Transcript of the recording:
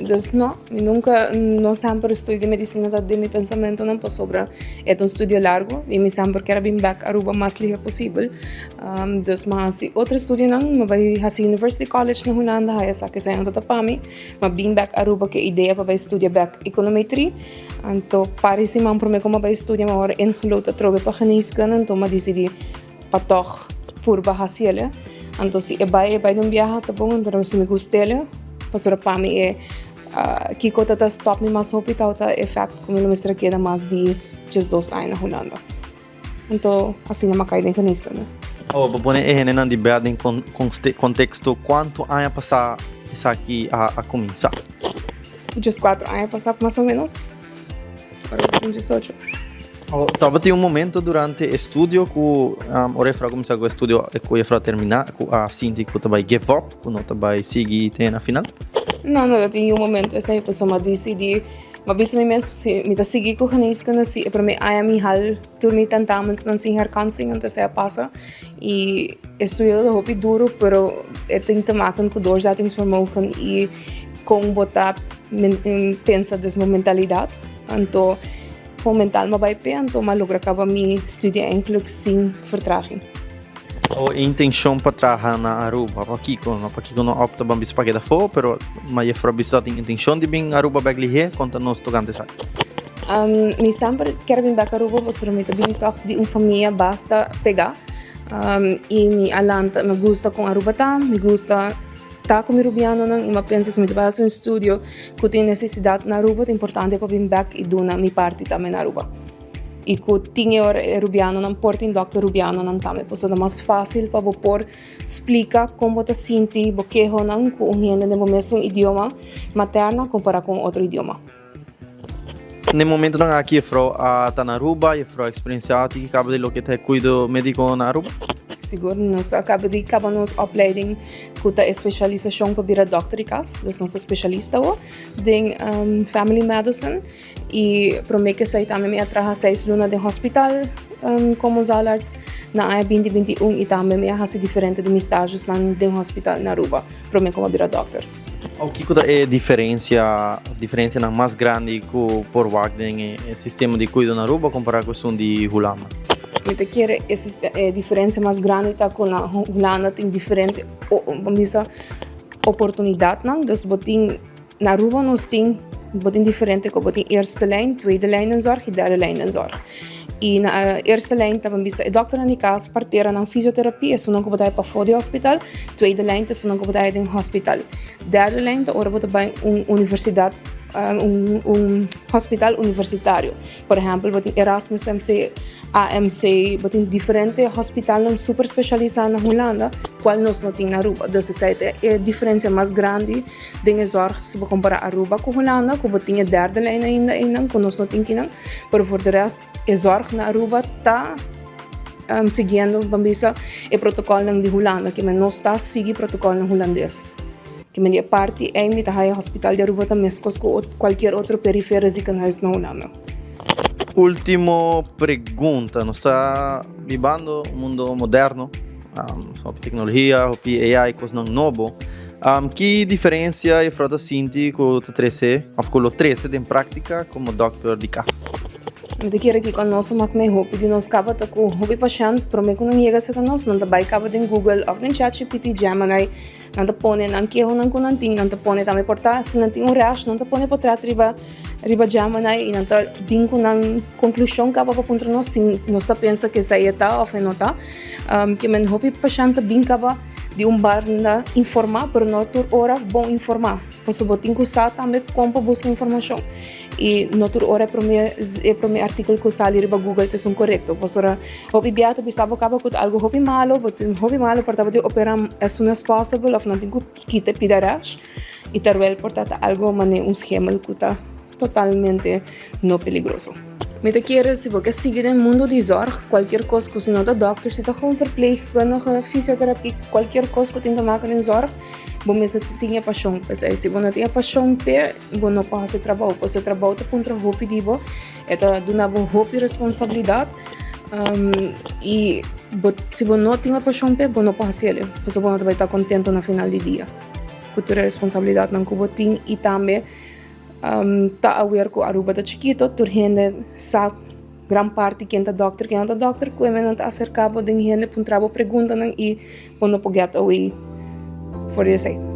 Dus no, mi nunca, no semper studio di medicina ta den mi pensamentonan pasobra e ta un studio largo y mi semper kier a bin bek Aruba mas lihe posibel. Dus mi a hasi otro estudionan, mi a bai hasi University College na Hulanda, haya sa cu esei no ta pa mi. Mi a bin bek Aruba cu e idea pa bai studia bek econometrie. Anto par di siman prome cu mi a bai studia mi a worde ingeloot atrobe pa geneeskunde, anto mi a dicidi pa tog purba haci el. Anto si e bai, e bai di un biaha ta bon, anto si mi gust'el, pasobra pa mi e kiko ta ta stop mi mas hopi tabata e fact ku mi lo mester a keda mas di 12 aña na Hulanda. Anto asina mi a kai den geneeskunde. Awor bo pone e hendenan di bèt den konteksto kuantu aña pasá esaki a kuminsá? 14 aña pasá mas o ménos. Ora mi tin 18. Tabatin un momento durante e studio ku ora e fra kuminsá ku e studio ku e fra terminá ku a sinti ku ta bai give up, ku no ta bai sigui te na final? No, no tabatin niun momento esei pasobra mi a disidí, mi a bisa mi mes si mi ta sigui ku geneeskunde si e promé aña mi hal tur mi tentamensnan sin herkansing anto esei a pasa i e studio ta hopi duru pero e tin te maken ku doorzettingsvermogen i kon bo ta pensa dus bo mentalidat anto Con mental m'a bai p'e anto m'a logra caba mi studie eindelijk sin vertraging. O e intencion pa traha na Aruba, pakiko? No pakiko no opta ban bisa pa keda afo, pero ma juffrouw bisa tin intencion di bin Aruba bek lihé, konta nos tokante esaki. Mi semper kier bin bek Aruba pasobra mi ta bin tòg di un famia basta pegá i mi a lanta, mi gusta kon Aruba ta, mi gusta Ta ku mi rubianonan i mi a pensa si mi ta bai hasi un studio ku tin nesesidat na Aruba ta importante pa bin bek i duna mi parti tambe na Aruba. I ku tin e ora e rubianonan por tin dòkter rubianonan tambe pasobra ta mas fásil pa bo por splika kon bo ta sinti bo kehonan ku un hende den bo mesun idioma materno kompará ku un otro idioma. Na e momentonan aki juffrouw a ta na Aruba, juffrouw a experiencia tiki caba di loke ta e cuido medico na Aruba? Sigur, nos a caba di caba nos opleiding cu ta e specialisacion pa bira dokter di cas, dus nos ta specialista awo den family medicine y prome cu esey tambe mi a traha seis luna den hospital como zaalarts na aña 2021 y tambe mi a haci diferente di mi stagesnan den hospital na Aruba prome cu mi a bira dokter. Au kiko ta e diferencia of diferencianan mas grandi ku por wak den e sistema di kuido na Aruba kompará ku esun di Hulanda? Mi ta kere e e diferencia mas grandi ta ku na Hulanda tin diferente bo bisa oportunidatnan. Dus bo tin na Aruba nos tin bo tin diferente ku bo tin eerste lijn, tweede lijn den zorg i derde lijn den zorg. I na eerste lijn ta bisa e dokternan di kas, parteranan, fisioterapia, esunnan ku bo ta bai pafó di hospital. Tweede lijn ta esunnan ku bo ta bai den hospital. Derde lijn ta ora bo ta bai un universidat, un un hospital universitario. Por ehèmpel bo tin Erasmus MC, AMC, bo tin diferente hospitalnan super spesialisá na Hulanda, kual nos no tin na Aruba. Dus esei ta e diferensia mas grandi den e zòrg si bo kompará Aruba ku Hulanda, ku bo tin e derde lijn ainda einan ku nos no tin kinan. Pero for de rest e zorg na Aruba ta siguiendo ban bisa e protocolnan di Hulanda ke men nos ta sigui protocolnan Hulandes. Ke men di e parti ei mi ta haya hospital di Aruba ta meskos ku cualkier otro perifere ziekenhuis na Hulanda. Ultimo pregunta, nos ta bibando un mundo moderno, hopi tecnologia, hopi AI, cosnan nobo. Ki diferencia juffrouw ta sinti cu ta trece of cu lo trece den practica como dokter di cas? Mi ta kere kiko nos a mak mei hopi di nos kaba ta ku hopi pashènt promé ku nan yega serka nos nan ta bai kaba den Google òf den ChatGPT, Gemini, nan ta pone nan kehonan ku nan tin, nan ta pone tambe por ta si nan tin un rash nan ta pone potrèt riba riba Gemini i nan ta bin ku nan konklushon kaba pa puntra nos si nos ta pensa ku esei e ta òf e no ta. Ke men hopi pashènt ta bin kaba di un banda informá pero no tur ora bon informá pasobra bo tin ku sa tambe kon pa buska informashon. I no tur ora e prome e prome artikel ku sali riba Google ta esun korekto. Pasobra hopi bia ta bisa bo kaba ku ta algu hopi malo, bo tin hopi malo por ta bo tin opera as soon as possible of nan tin ku kita e pida rash i terwel por ta ta algu manera un schemel ku ta totalmente no peligroso. Mi ta kere si bo ke sigui den mundo di zorg kualkier kos ku si no ta dòkter si ta gewoon verpleegkundige, fisioterapie, kualkier kos ku tin te maken den zorg bo mester tin e pashon pa esei. Si bo no tin e pashon p'e Bo no por hasi trabou, pasobra e trabou ta puntra hopi di bo, e ta duna bo hopi responsabilidat i bo si bo no tin e pashon p'e bo no por hasiel, pasobra bo no ta bai ta kontento na final di dia. ku tur e responsabilidatnan ku bo tin i tambe ta aware ku Aruba ta chikito, tur hende sa gran parti ken ta dòkter, ken no ta dòkter, ku e nan ta aserká bo den hende puntra bo preguntanan i bo no por get away for di esei.